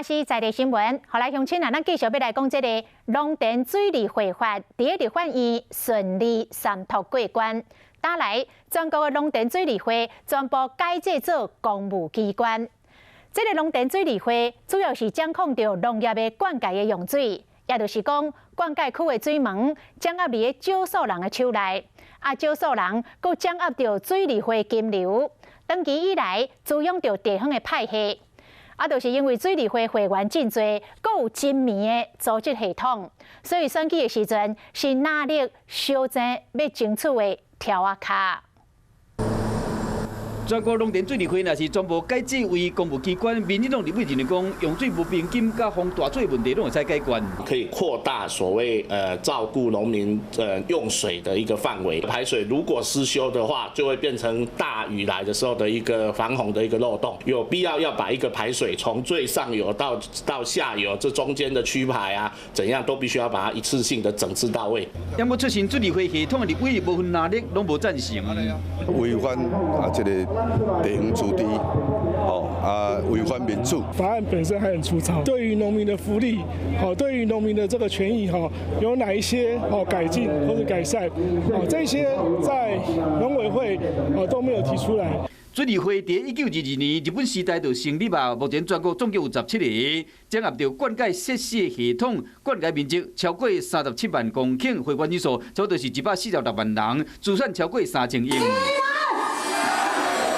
是在地新聞，予來鄉親啊，咱繼續欲來講這个農田水利會法，佇咧立法院順利三讀過關。打來全國的農田水利會全部改制做公務機關。這个農田水利會主要是掌控著農業的灌溉的用水，也就是講灌溉區的水門掌握佇咧少數人的手內，啊，少數人閣掌握著水利會金流，長期以來滋養著地方的派系。啊，就是因為水利會會員真濟，閣有精密的組織系統，所以選舉的時陣是藍綠相爭欲爭取的柱仔跤。全國農田水利會若是全部改制為公務機關，民進黨立委認為講，用水無平均佮防大水問題攏會使解決。可以擴大所謂照顧農民用水的一個範圍。排水如果失修的話，就會變成大雨來的時候的一個防洪的一個漏洞。有必要要把一個排水從最上游到下游這中間的區排啊，怎樣都必須要把它一次性的整治到位。不過出身水利會系統的立委無分藍綠，攏無贊成。違反啊，這个地方自治，吼啊，違反民主。法案本身還很粗糙，對於農民的福利，好，對於農民的這個權益，哈，有哪一些哦改進或者改善，哦，這些在農委會哦都沒有提出來。水利會佇1922年日本時代就成立啊，目前全國總共有17个，掌握著灌溉設施的系統，灌溉面積超過37萬公頃，會員人數差不多是146萬人，資產超過3000億。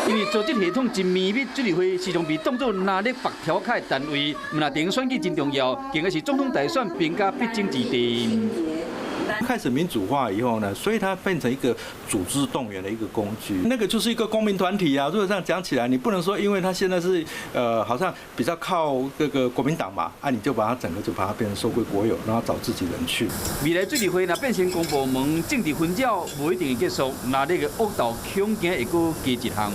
因為組織系統真綿密，水利會時常被當作藍綠縛柱仔跤的單位，毋但地方選舉真重要，更加是總統大選兵家必爭之地。開始民主化以後呢，所以它變成一個組織動員的一個工具。那個就是一個公民團體啊。如果這樣講起來，你不能說因為他現在是好像比較靠這個國民黨嘛，啊，你就把它整個就把它變成收歸國有，然後找自己人去。未來水利會若變成公部門，政治紛擾無一定會結束，藍綠的惡鬥恐驚會閣加一項。